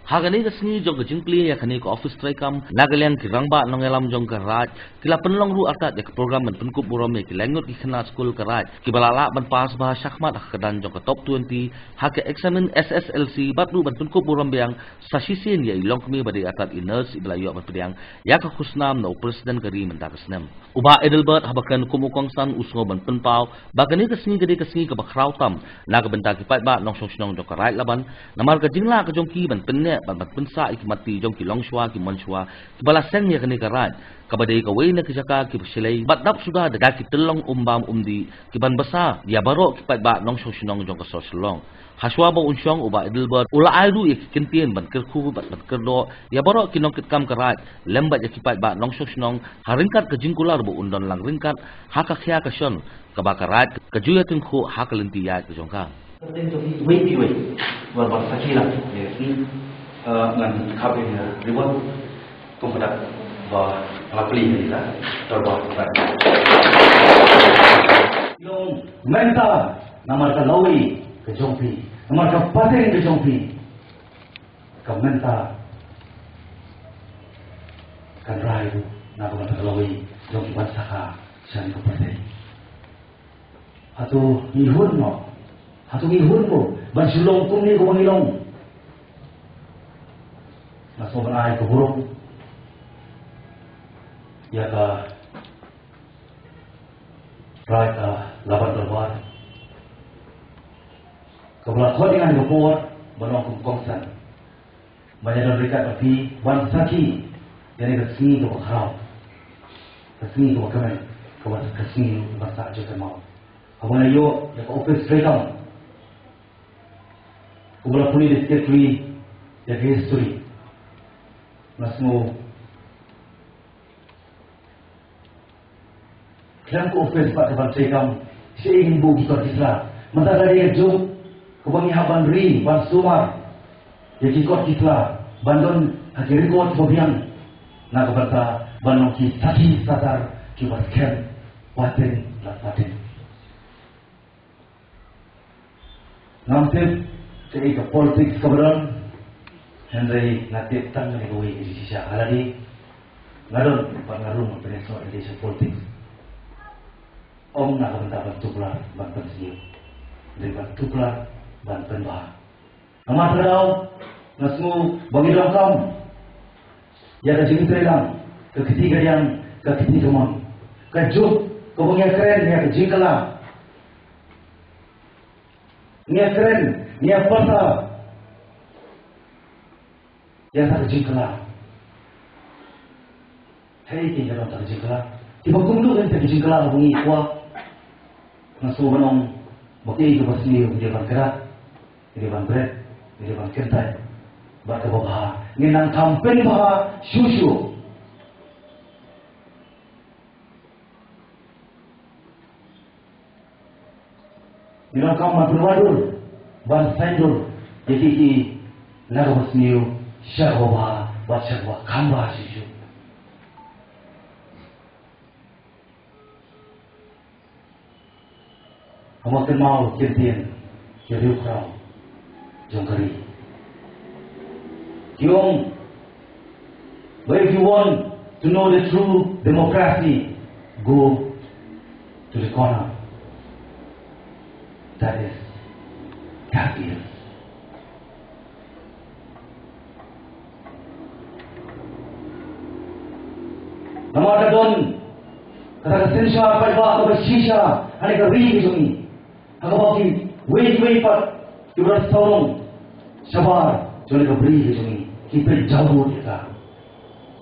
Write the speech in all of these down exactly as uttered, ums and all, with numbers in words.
Ha kane ka sngi jong ka jingplie ïa kane ka office treikam, na ka liang ki rangbah nongïalam jong ka Raid ki la pynlong ruh artat ïa ka program ban pynkup burom ïa ki laingut ki khynnah skul ka Raid kiba la lah ban pass bha shakhmat ha ka kyrdan jong ka top twenty ha ka eksamin S S L C, bad ruh ban pynkup burom biang sa shisien ïa i longkmie ba dei artat i nurse iba la ïoh ban pdiang ïa ka khusnam na u President ka ri mynta ka snem. U Bah Adelbert haba kren kum u kongsan u sngew ban pynpaw ba kane ka sngi ka dei ka sngi kaba khraw tam na ka bynta ki paidbah nongshong shnong jong ka Raid Laban, namar ka jinglah ka jong ki ban pynneh bad ban pynsah ïa ki matti jong ki longshuwa ki manshuwa kiba la seng ïa kane ka Raid, kaba dei kawei na ki jaka kiba shlei bad dap suda da ki tyllong um bam um dih kiban bsa ïa baroh ki paidbah nongshong shnong jong ka sor Shillong. Hashwa ba un shong, u Bah Adelbert u la ai ruh ïa ki kyntien ban kyrkhu bad ban kyrdoh ïa baroh ki nongkitkam ka Raid lem bad ïa ki paidbah nongshong shnong ha ryngkat ka jingkular ba un don lang ryngkat ha ka khia ka shon kaba ka Raid ka ju ïatyngkhuh ha ka lynti ïaid ka jong ka. Wei, wei, wei. Wan ban sakhi lang. Yes. Eh, ngan khap ïa reward. Kum ka dak ba nga plie ni la, tor ba ka dak. Long mynta namar ka lawei ka jong phi, namar ka pateng ka jong phi. Ka mynta kan rai ruh na ka bynta ka lawei jong ki ban saka sha ka pateng. Hato ngi hun mo? Hato ngi hun mo ban shu long kumne kumba ngi long? Nga sngewbha ban ai ka burom ïa ka Raid, ah, Laban Dorbar kaba la khot ïa nga ha ka por ban long kum u kongsan. Ban ïadon ryngkat bad phi ban sakhi ïa kane ka sngi kaba khraw, ka sngi kaba kmen, kaba, ka sngi kaba sah jingkynmaw. Haba nga ïoh ïa ka office treikam, kumba la pule da i secretary ïa ka history, nga sngew khlem ka office bad ka ban treikam, shaei ngin buh ki kot ki sla? Mynta ka dei ka juk kaba ngi hap ban ri, ban sumar ïa ki kot ki sla, ban don ha ki record kiba biang na ka bynta ban long ki sakhi satar kiba skhem pateng la pateng. Ngam tip kaei ka politics kaba don, hynrei nga tip tang kane kawei ka jingshisha, ha lade nga don bad nga rung ban pynïasoh ïa ka politics. Ym na ka bynta ban tuklar ban pynsniew, hynrei ban tuklar ban pynbha. Namar kata daw nga sngew ba ngi donkam ïa ka jingtreilang, ka kti kadiang, ka kti kamon, ka juk kaba ngi ïakren ïa ka jingkylla. Ngi ïakren, ngi ïapyrta ïa kata ka jingkylla. Hei, ki ïa kata ka jingkylla, kiba kumno kata ka jingkylla ba ngi kwah? Nga sngew ban ong ba kaei kaba sniew ngi dei ban kyndat, ngi dei ban bret, ngi dei ban kyntait bad kaba bha. Ngin nang kham pynbha shuh shuh. Ngi donkam ban pynwandur, ban saiñdur ïa kiei kiei na kaba sniew sha kaba bha bad sha kaba kham bha shuh shuh. Haba kynmaw kyntien ki riewkhraw jong ka ri, ki ong, but if you want to know the true democracy, go to the corner. That is Cabinet. Namar ka don kata ka synshar paidbah kaba shisha ha kane ka ri ka jong ngi, ha kaba kiwei kiwei pat kiba don sawdong shabar jong kane ka ri ka jong ngi ki pynjaw lut ïa ka.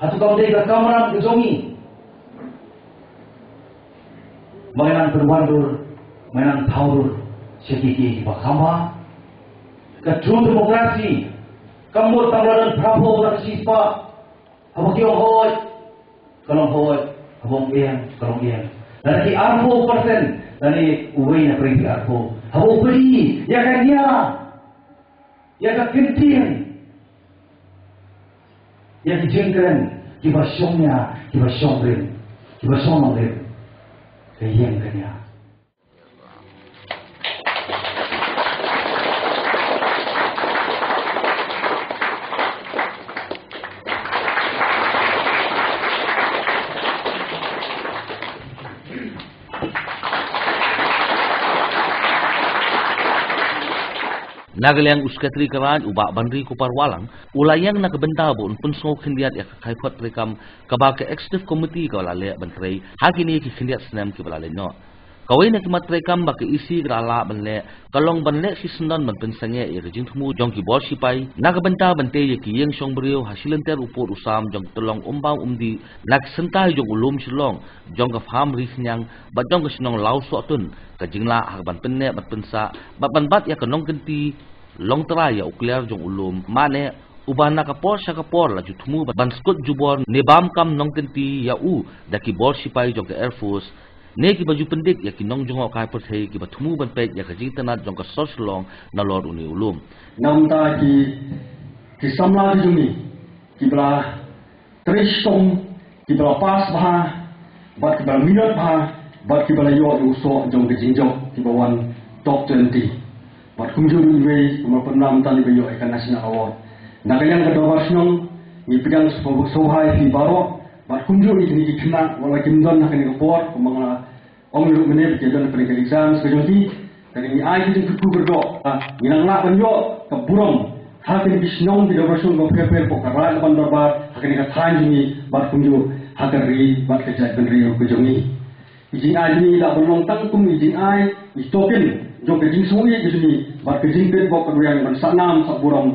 Hato kam dei ka kamram ka jong ngi ba ngin nang pynwandur, ba ngin nang thaw dur sha kiei kiei kiba kham bha? Ka true democracy kam mut tang ba la don phra phew na ka shispah. Haba ki ong hooid, ka long hooid. Haba ong em, ka long em. Lada ki arphew percent, lane uwei na pyrshah arphew, haba u plie ïa ka nia, ïa ka kyntien, ïa ki jingkren kiba shong nia, kiba shong rim, kiba shong nongrim, ka ïeng ka nia. Na ka liang u Secretary ka Raid, u Bah Banri Kupar Wahlang, u la ïeng na ka bynta ba un pynsngew khyndiat ïa ka kaiphod treikam kaba ka Executive Committee ka la leh ban trei ha kine ki khyndiat snem kiba la leit noh. Kawei na ki mat treikam ba ka E C ka la lah ban leh ka long ban leh shisyndon ban pynsangeh ïa ka jingthmu jong ki bor shipai na ka bynta ban tei ïa ki ïing shong briew ha shilynter u pud u sam jong ka tyllong Umbam Umdih, na ka syntai jong u lum Shillong, jong ka farm Ri Khñiang bad jong ka shnong Lawsohtun, ka jinglah ha ka ban pynneh ban pynsah bad ban bat ïa ka nongkynti Longtrai ïa u kliar jong u lum Mahneh, uba na ka por sha ka por la ju thmu ban skud jubor ne bam kam nongkynti ïa u da ki bor shipai jong ka Air Force ne kiba ju pyndik ïa ki nongjngohkai pyrthei kiba thmu ban peit ïa ka jingitynnad jong ka sor Shillong nalor une u lum. Namar ki, ki samla ki jong ngi kiba la trei shitom, kiba la pass bha bad kiba la minot bha bad kiba la ïoh ïa u soh jong ka jingjop kiba wan top twenty. Bad kumjuh ruh iwei kumba la pynbna mynta iba ïoh ïa ka National Award. Na ka liang ka Dorbar Shnong ngi pdiang sngewbha ïa phi baroh bad kumjuh ïa kine ki khynnah wat la kim don ha kane ka por kumba nga la ong ruh mynne ba ki don ha kane ka exam ka jong ki. Ka ngi ai ki jingkyrkhu kyrdoh, ngi nang lah ban ïoh ka burom ha kine ki shnong ki Dorbar Shnong bapher bapher hapoh ka Raid Laban Dorbar ha kane ka thaiñ jong ngi bad kumjuh ha ka ri bad ka jaitbynriew ka jong ngi. I jingai jong ngi i lah ban long tang kum i jingai, i token jong ka jingsngewieit ka jong ngi bad ka jingpynbok ka duriang ban sahnam sahburom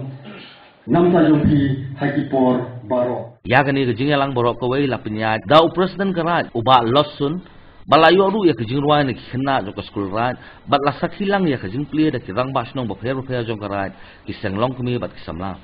namar jong phi ha ki por baroh. Ïa kane ka jingïalang baroh kawei la pynïaid da u President ka Raid, u Bah Lotsun, ba la ïoh ruh ïa ka jingrwai na ki khynnah jong ka skul Raid bad la sakhi lang ïa ka jingplie da ki rangbah shnong bapher bapher jong ka Raid, ki seng longkmie bad ki samla.